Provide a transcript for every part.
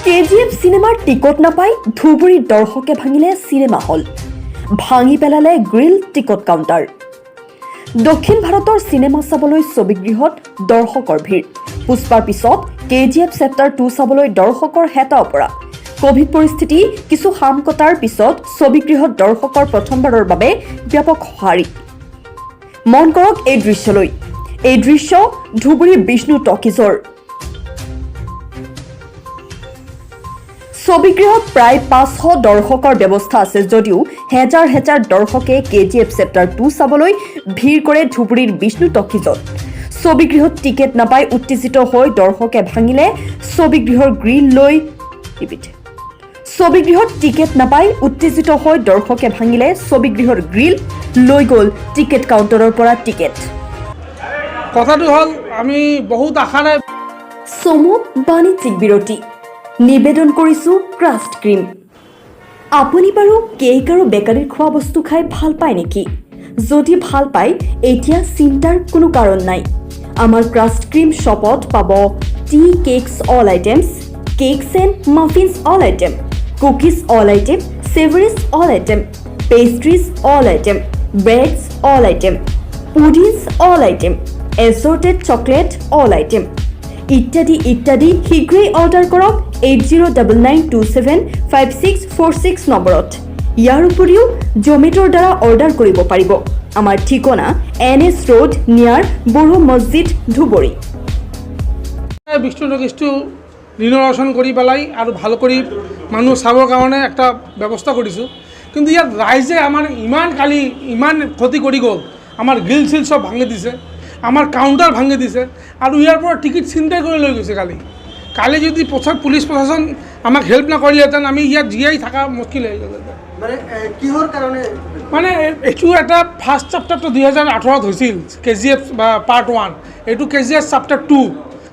কেজিএফ চিনেমাৰ টিকট নাপাই ধুবুৰীৰ দৰ্শকে ভাঙিলে চিনেমা হল, ভাঙি পেলালে গ্ৰিল, টিকট কাউণ্টাৰ। দক্ষিণ ভাৰতৰ চিনেমা চাবলৈ ছবিগৃহত দৰ্শকৰ ভিৰ। পুষ্পাৰ পিছত কেজিএফ চেপ্টাৰ 2 চাবলৈ দৰ্শকৰ হেতা ওপৰা। কভিড পৰিস্থিতি কিছু শাম কটাৰ পিছত ছবিগৃহত দৰ্শকৰ প্ৰথমবাৰৰ বাবে ব্যাপক সঁহাৰি। মন কৰক এই দৃশ্যলৈ। এই দৃশ্য ধুবুৰী বিষ্ণু টকিজৰ। ছবিগৃহত প্ৰায় 500 দৰ্শকৰ ব্যৱস্থা আছে যদিও হেজাৰ হেজাৰ দৰ্শকে কেজিএফ চেপ্টাৰ 2 চাবলৈ ভিৰ কৰে ধুবুৰীৰ বিষ্ণু টকিজত। ছবিগৃহত টিকেট নাপাই উত্তেজিত হৈ দৰ্শকে ভাঙিলে ছবিগৃহৰ গ্ৰিল লৈ, ৰিপিট। ছবিগৃহত টিকেট নাপাই উত্তেজিত হৈ দৰ্শকে ভাঙিলে ছবিগৃহৰ গ্ৰিল, লৈ গ'ল টিকেট কাউণ্টাৰৰ পৰা টিকেট। কথাটো হ'ল, আমি বহুত আশাৰে চমু বাণিজ্যিক বিৰতি। নিবেদন কৰিছোঁ ক্ৰাষ্ট ক্ৰীম। আপুনি বাৰু কেক আৰু বেকাৰীৰ খোৱা বস্তু খাই ভাল পায় নেকি? যদি ভাল পায়, এতিয়া চিন্তাৰ কোনো কাৰণ নাই। আমাৰ ক্ৰাষ্ট ক্ৰীম শ্বপত পাব tea cakes all items, cakes and muffins all item, cookies all item, savouries all item, pastries all item, breads all item, puddings all item, assorted chocolate all item ইত্যাদি ইত্যাদি। শীঘ্ৰেই অৰ্ডাৰ কৰক 8099275646 নম্বৰত। ইয়াৰ উপৰিও জমেট'ৰ দ্বাৰা order কৰিব পাৰিব। আমাৰ ঠিকনা এন এছ ৰোড, নিয়াৰ বড়ো মছজিদ, ধুবুৰী। বিষ্ণু টকিজটো ৰিন'ভেশ্যন কৰি পেলাই আৰু ভাল কৰি মানুহ চাবৰ কাৰণে একটা ব্যৱস্থা কৰিছোঁ। কিন্তু ইয়াত ৰাইজে আমাৰ ইমান কালি ইমান ক্ষতি কৰি গ'ল। আমাৰ গ্ৰিল চিল চব ভাঙি দিছে, আমাৰ কাউণ্টাৰ ভাঙি দিছে আৰু ইয়াৰ পৰা টিকিট চিন্তাই কৰি লৈ গৈছে কালি। কালি যদি পুলিচ প্ৰশাসন আমাক হেল্প নকৰিলেহেঁতেন, আমি ইয়াত জীয়াই থকা মুস্কিল হৈ গ'লহেঁতেন। মানে কিহৰ কাৰণে? মানে এইটো এটা ফাৰ্ষ্ট চেপ্টাৰটো 2018ত হৈছিল, কেজিএফ বা পাৰ্ট 1। এইটো কেজিএফ চেপ্টাৰ 2।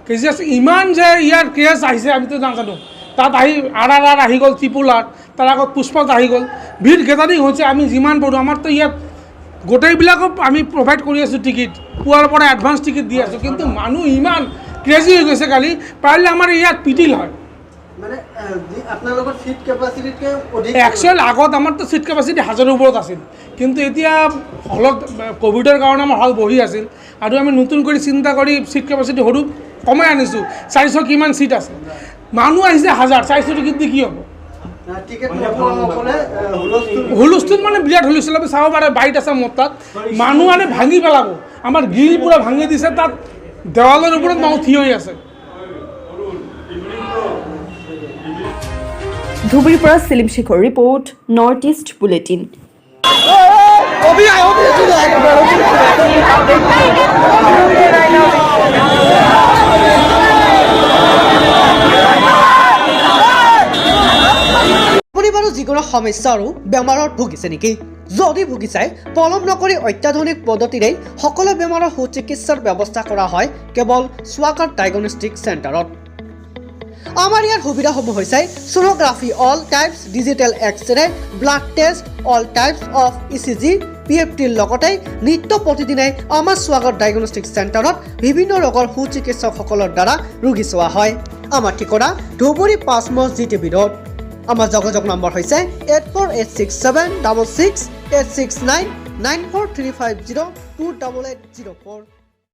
কেজিএফ ইমান যে ইয়াৰ ক্ৰেজ আহিছে, আমিতো নাজানো। তাত আহি আৰ আৰ আৰ আহি গ'ল, ট্ৰিপুল আৰ, তাৰ আগত পুষ্পাত আহি গ'ল। ভিৰ গেদাৰিং হৈছে। আমি যিমান পাৰোঁ, আমাৰতো ইয়াত গোটেইবিলাকো আমি প্ৰভাইড কৰি আছোঁ। টিকিট পুৱাৰ পৰা এডভান্স টিকিট দি আছোঁ। কিন্তু মানুহ ইমান ক্ৰেজি হৈ গৈছে কালি, পাৰিলে আমাৰ ইয়াত পিটিল হয়। মানে যি আপোনালোকৰ চিট কেপাচিটিতকৈ অধিক? একচুৱেল আগত আমাৰতো চিট কেপাচিটি হাজাৰৰ ওপৰত আছিল। কিন্তু এতিয়া হলত ক'ভিডৰ কাৰণে আমাৰ হল বহি আছিল আৰু আমি নতুন কৰি চিন্তা কৰি চিট কেপাচিটি সৰু কমাই আনিছোঁ। 400 কিমান চিট আছে, মানুহ আহিছে হাজাৰ, 400 টিকিট দি কি হ'ব? টিকেট নোপোৱাসকলে হুলস্থুল? হুলস্থুল মানে বিৰাট হুলস্থুল। আপুনি চাব পাৰে, বাইট আছে মোৰ তাত। মানুহ আনে ভাঙি পেলাব। আমাৰ গ্ৰিল পূৰা ভাঙি দিছে। তাত দেৱালৰ ওপৰত মানুহ থিয় হৈ আছে। ধুবুৰীৰ পৰা চেলিম শেখৰ ৰিপৰ্ট, নৰ্থ ইষ্ট বুলেটিন। আপুনি বাৰু যিকোনো সমস্যা আৰু বেমাৰত ভুগিছে নেকি? যদি ভুগিছে, পলম নকৰি অত্যাধুনিক পদ্ধতিৰে সকলো বেমাৰৰ সুচিকিৎসাৰ ব্যৱস্থা কৰা হয় কেৱল স্বাগত ডায়েগনষ্টিক চেণ্টাৰত। আমাৰ ইয়াৰ সুবিধাসমূহ হৈছে sonography all types, digital X-ray, blood test, all types of ECG, পিএফটিৰ লগতে নিত্য প্ৰতিদিনে আমাৰ স্বাগত ডায়েগনষ্টিক চেণ্টাৰত বিভিন্ন ৰোগৰ সুচিকিৎসকসকলৰ দ্বাৰা ৰোগী চোৱা হয়। আমাৰ ঠিকনা ধুবুৰী, 5 মছ জি টি বি ৰোড। আমাৰ যোগাযোগ নম্বৰ হৈছে 8486766869, 9435028804।